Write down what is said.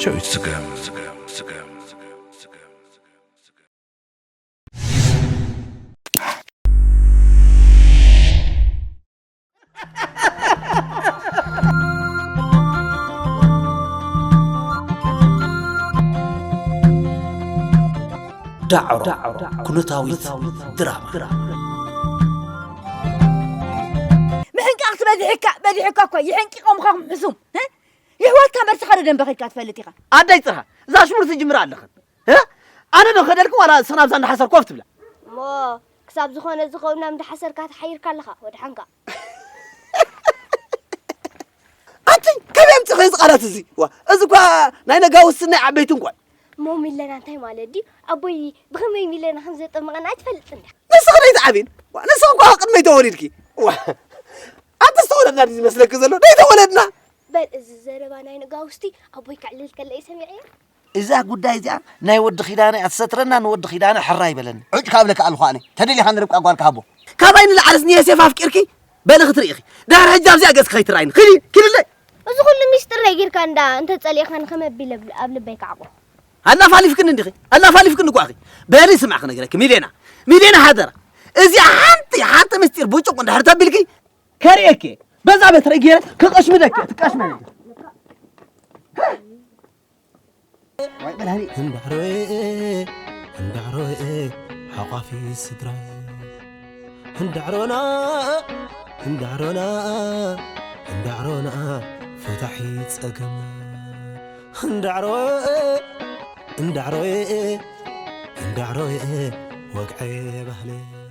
ጨዊት ስገም። ዳዕሮ ኩነታዊት ድራማ። ምሕንቃቕ ትበዝሕካ በዚሕካ እኮ ይሕንቂቖምኻኹም ሕሱም። እ? ይሕወትካ መርሲ ሓደ ደንበ ከድካ ትፈልጥ ኢኻ። ኣዳይ ጽርሃ፣ እዛ ሽሙር ትጅምር ኣለኽን። እ? ኣነ ዶ ከደልኩ ዋላ ስኽና ኣብዛ እንዳሓሰር ኮፍ ትብላ? እሞ ክሳብ ዝኾነ ዝኸውን ናብ እንዳሓሰርካ ተሓይርካ ኣለኻ፣ ወድሓንካ። ኣቲ፣ ከመይ ኣምጽእኺ እዚ ቃላት እዚ? ዋ፣ እዚ እኳ ናይ ነጋውስን ናይ ዓበይትን እኳ። እሞ ሚለና እንታይ ማለት ድዩ? ኣቦይ ብኸመይ ሚለና ከም ዘጠመቐና ኣይትፈልጥን ዲኻ? ንስኺ ደይትዓብይን? ዋ፣ ንስኺ እኳ ቅድመይ ተወሊድኪ። ዋ፣ ኣንተ ዝተወለድና ድዩ ዝመስለኪ ዘሎ? ደይተወለድና። በል፣ እዚ ዘረባ ናይ ነጋውስቲ ኣቦይ ከዕልል ከሎ እየ ሰሚዐዮ። እዛ ጉዳይ እዚኣ ናይ ወዲ ኪዳነ እያ ትሰትረና፣ ንወዲ ኪዳነ ሕራይ በለኒ። ዑጭ ካብ ለካ ኣልኳ ኣነ። ተደሊኻ ንርብቃ ጓልካ ሃቦ። ካባይ ንላዕልስ ንየሴፍ ኣፍቂርኪ? በሊ ክትርኢ ኢኺ። ድሕሪ ሕጂ ኣብዚኣ ገጽኪ ከይትረኣይኒ። ኪዲ፣ ኪድለይ። እዚ ኩሉ ሚስጥር ነጊርካ እንዳ እንተ ጸሊእኻኒ ከመይ ኣቢለ ኣብ ልበይ ክዓቆ? ኣላፋሊፍክኒ እንዲኺ? ኣላፋሊፍክኒ እኳ ኢኺ። በሊ ስማዕ ክነግረኪ፣ ሚሌና። ሚሌና ሓደራ። እዚኣ ሓንቲ፣ ሓንቲ ምስጢር ብጭቁ እንድሕር ተቢልኪ፣ ከርእየኪ። በዛ በትረይ ገይረ ክቐሽምደኪ፣ ትቀሽመ። ዋይ በላኒ። እንዳዕሮኤ፣ እንዳዕሮኤ፣ ሓቋፊ ስድራይ። እንዳዕሮና፣ እንዳዕሮና፣ እንዳዕሮና፣ ፈታሒ ጸገም። እንዳዕሮኤ፣ እንዳዕሮኤ፣ እንዳዕሮኤ፣ ወግዐ ባህለ።